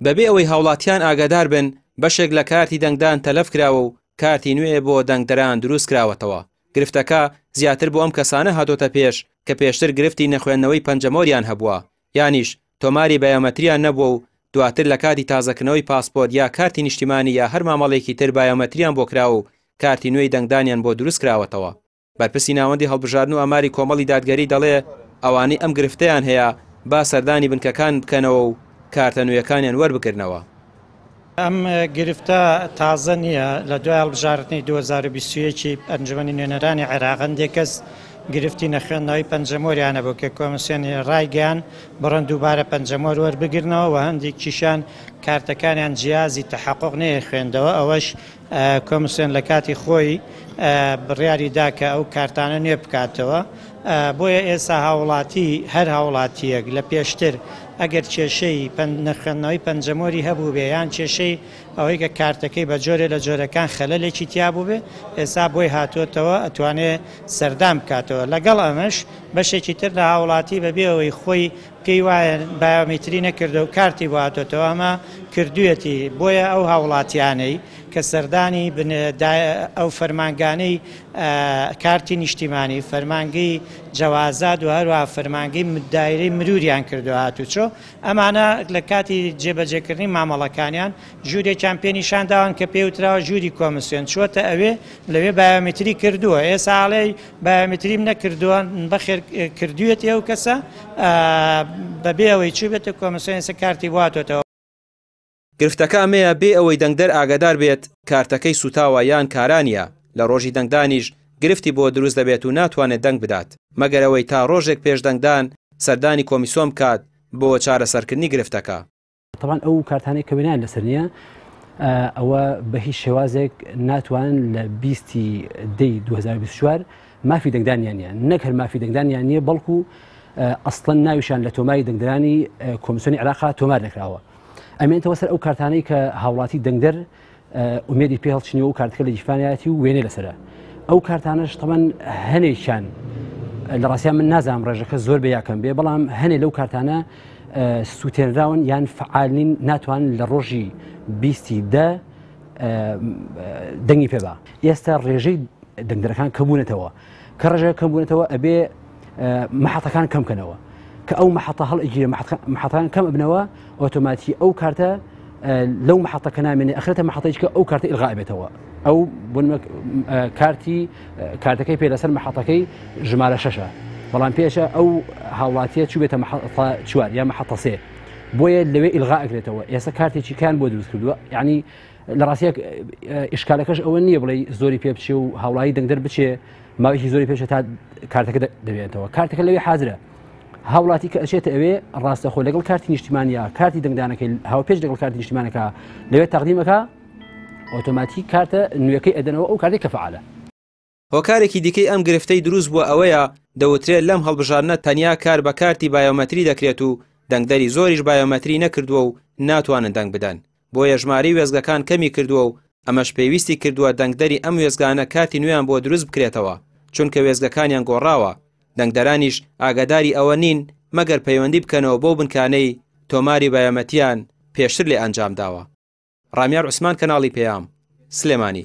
بەبێ ئەوەی هاوڵاتیان ئاگادار بن، بەشێک لە کارتی دەنگدان تەلەف کراوە و کارتی نوێ بۆ دەنگدەران دروست کراوەتەوە. گرفتەکە زیاتر بۆ ئەم کەسانە هاتۆتە پێش کە پێشتر گرفتی نەخوێندنەوەی پەنجەمۆریان هەبووە یانیش تۆماری بایۆمەتریان نەبووە و دواتر لە کاتی تازەکردنەوەی پاسپۆرت یا کارتی نیشتیمانی یا هەر مامەڵەیەکی تر بایۆمەتریان بۆ کراوە و کارتی نوێی دەنگدانیان بۆ دروست کراوەتەوە. بەرپرسی ناوەندی هەڵبژاردن و ئاماری کۆمەڵی دادگەری دەڵێ، ئەوانەی ئەم گرفتەیان هەیە با سەردانی بنکەکان بکەنەوە و کارتە نوێیەکانیان وەربگرنەوە. ئەم گرفتە تازە نییە، لە دوای هەڵبژاردنی 2021 ی ئەنجومەنی نوێنەرانی عێراق هەندێک کەس گرفتی نەخوێندنەوەی پەنجەمۆریان هەبوو کە کۆمسیۆن ڕایگەیاند بڕۆن دووبارە پەنجەمۆر وەربگرنەوە و هەندێکیشیان کارتەکانیان جیازی تەحەقوق نەیەخوێندەوە ئەوەش کۆمسیۆن لە کاتی خۆی بڕیاری دا کە ئەو کارتانە نوێ بکاتەوە، بۆیە ئێستا هاوڵاتی هەر هاوڵاتییەک لە پێشتر ئەگەر کێشەی نەخوێندنەوەی پەنجەمۆری هەبووبێ یان کێشەی ئەوەی کە کارتەکەی بە جۆرێ لە جۆرەکان خەلەلێکی تیا بووبێ ئێستا بۆی هاتووەتەوە ئەتوانێ سەردان بکاتەوە. لەگەڵ ئەمەش بەشێکی تر لە هاوڵاتی بەبێ ئەوەی خۆی پێی وایە بایۆمیتری نەکردووە و کارتی بۆ هاتۆتەوە ئەمە کردوویەتی، بۆیە ئەو هاوڵاتیانەی کە سەردانی ئەو فەرمانگانەی کارتی نیشتیمانی، فەرمانگەی جەوازات و هەروەها فەرمانگەی دایرەی مروریان کردووە هاتوچۆ، ئەمانە لە کاتی جێبەجێکردنی مامەڵەکانیان ژوورێکیان پێ نیشان داون کە پێی وتراوە ژووری کۆمسیۆن، چووەتە ئەوێ لەوێ بایۆمیتری کردووە، ئێستا ئەڵێی بایۆمیتریم نەکردووە، بەخێر کردوویەتی ئەو کەسە بەبێ ئەوەی چووبێتە کۆمسیۆن ئێستا کارتی بۆ هاتۆتەوە. گرفتەکە ئەمەیە بێ ئەوەی دەنگدەر ئاگادار بێت کارتەکەی سوتاوە یان کارا نیە، لە ڕۆژی دەنگدانیش گرفتی بۆ دروست دەبێت و ناتوانێت دەنگ بدات، مەگەر ئەوەی تا ڕۆژێک پێش دەنگدان سەردانی کۆمیسۆن بکات بۆ چارەسەرکردنی گرفتەکە. تەبعەن ئەو کارتانەی کە وێنایان لەسەر نییە ئەوە بە هیچ شێوازێک ناتوانن لە بیستی دەی 2024 مافی دەنگدانیان نیە نەک هەر مافی دەنگدانیان نییە بەڵکو ئەسڵەن ناویشان لە تۆماری دەنگدرانی کۆمیسیۆنی عێراقا تۆمار نەکراوە ئەمێنتەوە سەر ئەو کارتانەی کە هاوڵاتی دەنگدەر ئومێدی پێ هەڵچنیوە و کارتەکە لە گیرفانیەتی و وێنەی لەسەرە ئەو کارتانەش تەمەن هەنێکیان لە ڕاستیا من نازانم ڕێژەکە زۆر بێ یاکەم بێ بەڵام هەنێ لەو کارتانە سووتێنراون یان فعالین ناتوان لە ڕۆژی بیستی دە دەنگی پێبا ئێستا ڕێژەی دەنگدەرەکان کەبوونەتەوە کە ڕێژەکە کەمبوونەتەوە ئەبێ محەتەکان کەم کەنەوە کە ئەو محەتە هەڵ ئەگیرێ محەتەکان کەم ئەبنەوە ئۆتۆماتی ئەو کارتە لەو محەتە کە نامێنێ ئەخرێتە محەتەیەکی کە ئەو کارتە ئیلغا ئەبێتەوە ئەو کارتی کارتەکەی پێ لەسەر محەتەکەی ژمارە شەشە بەڵام پێشە ئەو هاوڵاتیە چوبێتە محەتە چوار یا محەتە سێ بۆیە لەوێ ئیلغا ئەکرێتەوە ئێستا کارتێکی کان بۆ دروست کردووە یعنی لە ڕاستیە ئیشکالەکەش ئەوە نییە بڵێ زۆری پێ بچێ و هاوڵایی دەنگدەر بچێ ماوەیەکی زۆری پێشە تا کارتەکە دەبێتەوە کارتەکە لەوێ حاضرە هاوڵاتی کە ئەچێتە ئەوێ ڕاستەخۆ لەگەڵ کارتی نیشتیمانیا کارتی دەنگدانەکەی هاوپێچ لەگەڵ کارتی نیشتیمانەکە لەوێ تەقدیمەکە ئۆتۆماتیک کارتە نوێەکەی ئەدەنەوە ئەو کارتێک کە فعالە. هۆکارێکی دیکەی ئەم گرفتەی دروست بووە ئەوەیە، دەوترێت لەم هەڵبژاردنە تەنیا کار بە کارتی بایۆمەتری دەکرێت و دەنگدەری زۆریش بایۆمەتری نەکردووە و ناتوانن دەنگ بدەن، بۆیە ژمارەی وێستگەکان کەمی کردووە و ئەمەش پێویستی کردووە دەنگدەری ئەم وێستگانە کارتی نوێیان بۆ دروست بکرێتەوە، چونکە وێستگەکانیان گۆڕاوە، دەنگدەرانیش ئاگاداری ئەوە نین مەگەر پەیوەندی بکەنەوە بەو بنکانەی تۆماری بایۆمەتریان پێشتر لێ ئەنجامداوە. ڕامیار عوسمان کەناڵی پەیام، سلێمانی.